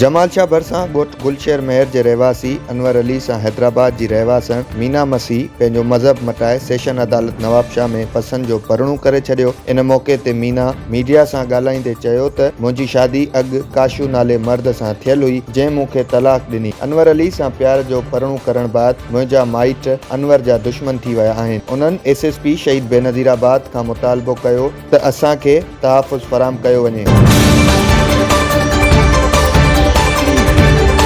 جمال شاهه ڀرسان ڳوٺ گلشير مهر جي رهواسي انور علي سان حيدرآباد جي رهواسڻ مينا مسيح پنهنجو مذهب مٽائي سيشن عدالت نوابشاهه ۾ پسند جو پرڻو ڪري ڇڏيو. ان موقعي تي مينا ميڊيا سان ڳالهائيندي چيو ته منهنجي شادي اڳ ڪاشو نالي مرد سان ٿيل هئي جنهن مون کي طلاق ڏني. انور علي سان پيار جو پرڻو ڪرڻ بعد منهنجا مائٽ انور جا دشمن ٿي ويا آهن. انهن ايس ايس پي شهيد بينظيرآباد کان مطالبو ڪيو ته اسان کي تحفظ فراهم ڪيو وڃي.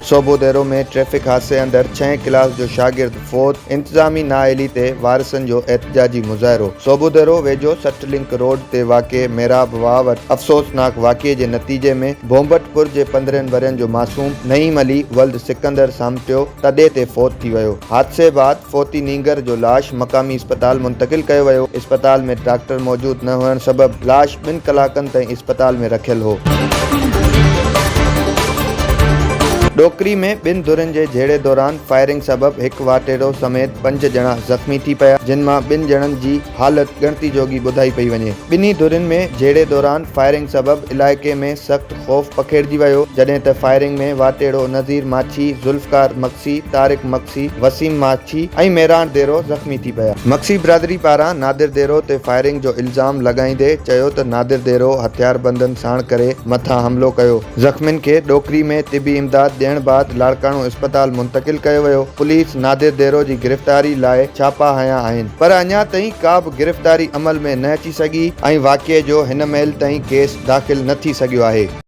صوبوديرو ۾ ٽريفڪ حادثي اندر ڇهين ڪلاس جو شاگرد فوت، انتظامي نااهلي تي وارثن جو احتجاجي مظاهرو صوبوديرو ويجهو 60 لنڪ روڊ تي واقع محراب واهه وٽ افسوسناڪ واقعي جي نتيجي ۾ ڀونڀٽ پور جي 15 ورهين جو معصوم نعيم علي ولد سڪندر سامٽيو تڏي تي فوت ٿي ويو حادثي بعد فوتي نينگر جو لاش مقامي اسپتال منتقل ڪيو ويو، اسپتال ۾ ڊاڪٽر موجود نه هئڻ سبب لاش ٻن ڪلاڪن تائين اسپتال ۾ رکيل هو. ڏوڪري ۾ ٻن ڌرين جي جهيڙي دوران فائرنگ سبب هڪ واٽهڙو سميت پنج ڄڻا زخمي ٿي پيا، جن مان ٻن ڄڻن جي حالت ڳڻتي جوڳي ٻڌائي پئي وڃي. ٻنهي ڌرين ۾ جهيڙي دوران فائرنگ سبب علائقي ۾ سخت خوف پکيڙجي ويو، جڏهن ته فائرنگ ۾ واٽهڙو نذير ماڇي، ذوالفقار مگسي، طارق مگسي، وسيم ماڇي ۽ ميراڻ ديرو زخمي ٿي پيا. مگسي برادري پاران نادر ديرو تي فائرنگ جو الزام لڳائيندي چيو ته نادر ديرو هٿياربندن ساڻ ڪري مٿان حملو ڪيو، زخمين کي ڏوڪري ۾ طبي امداد ڏيڻ بعد لاڙڪاڻو اسپتال منتقل ڪيو ويو، پوليس نادر ديرو جي گرفتاري لاء ڇاپا هنيا آهن پر اڃا تائين ڪا به گرفتاري عمل ۾ نه اچي سگهي ۽ واقعي جو هن مهل تائين ڪيس داخل نه ٿي سگهيو آهي.